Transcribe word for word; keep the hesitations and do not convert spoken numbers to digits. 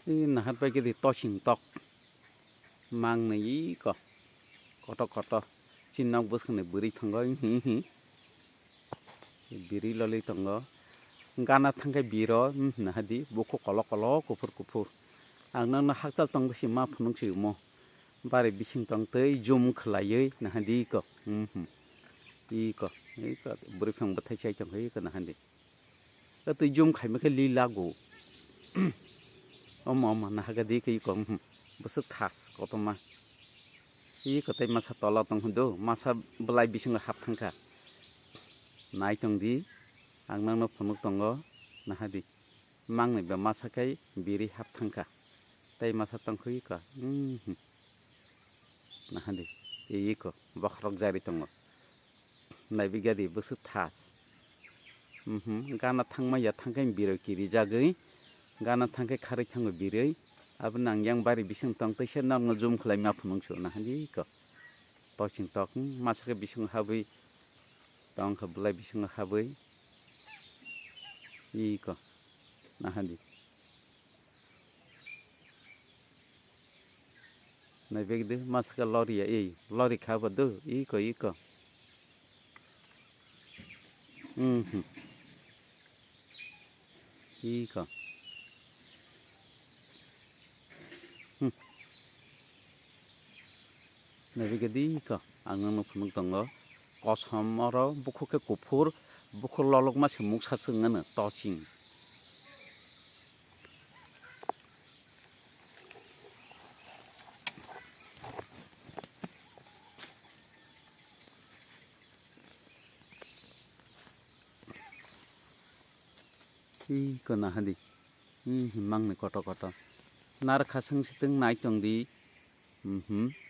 Ih, nahar bai khe di toching tok. Mang nai iko. Koto koto. Chin nok bwskang ni bwrwi thango. Hi hi. Bwrwi loli tongo. Gana thangkhe biro, hmm, nahadi. Bukhuk kolok kolok kuphur kuphur. Ang nang no hakchal tong bwsi ma phunuk si mo. Bari bising tong tei jum khwlaiwi nahadi iko. Hmm, hmm. Iko. Iko. Bwrwi phang bwthai chai tong khe iko nahadi. O twi jum khaima khe li lago. Omo, omo, nahagadi khe iko, mhm. Bwswk thas, kotorma. Iko tei masa tola tong hwn do, masa bwlai bisingo hap thangkha. Nai tong di, ang nangno phunuk tongo, nahadi. Mangni ba masa khe biri hap thangkha. Tei masa tong khe iko, mhm. Nahadi, iko, bokhorok jari tongo. Naibi gadi bwswk thas. Mhm, gana thangma ya thangkhe biroi kirijagwi. Gana thangkhe kharwi thango biroi. Abo nang yang bari bising tong teisa nokno jum khlai ma phunuk su nahadi iko. Toching tok, hmm, masa khe bising habwi. Tong khe bwlai bising habwi. Iko. Nahadi. Naibekdi, masa khe lori ya, ei, lori kha bo do, iko, iko. Mhm. Iko. Hmm. Naibekdi iko, ang nangno phunuk tongo. Kosom oro bukhuk khe kuphur, bukhuk lolokma se muksa se wngmano, toching. Iko nahadi. Ih, mangni koto koto. Nar khasang sitwng nai tong di. Mhm.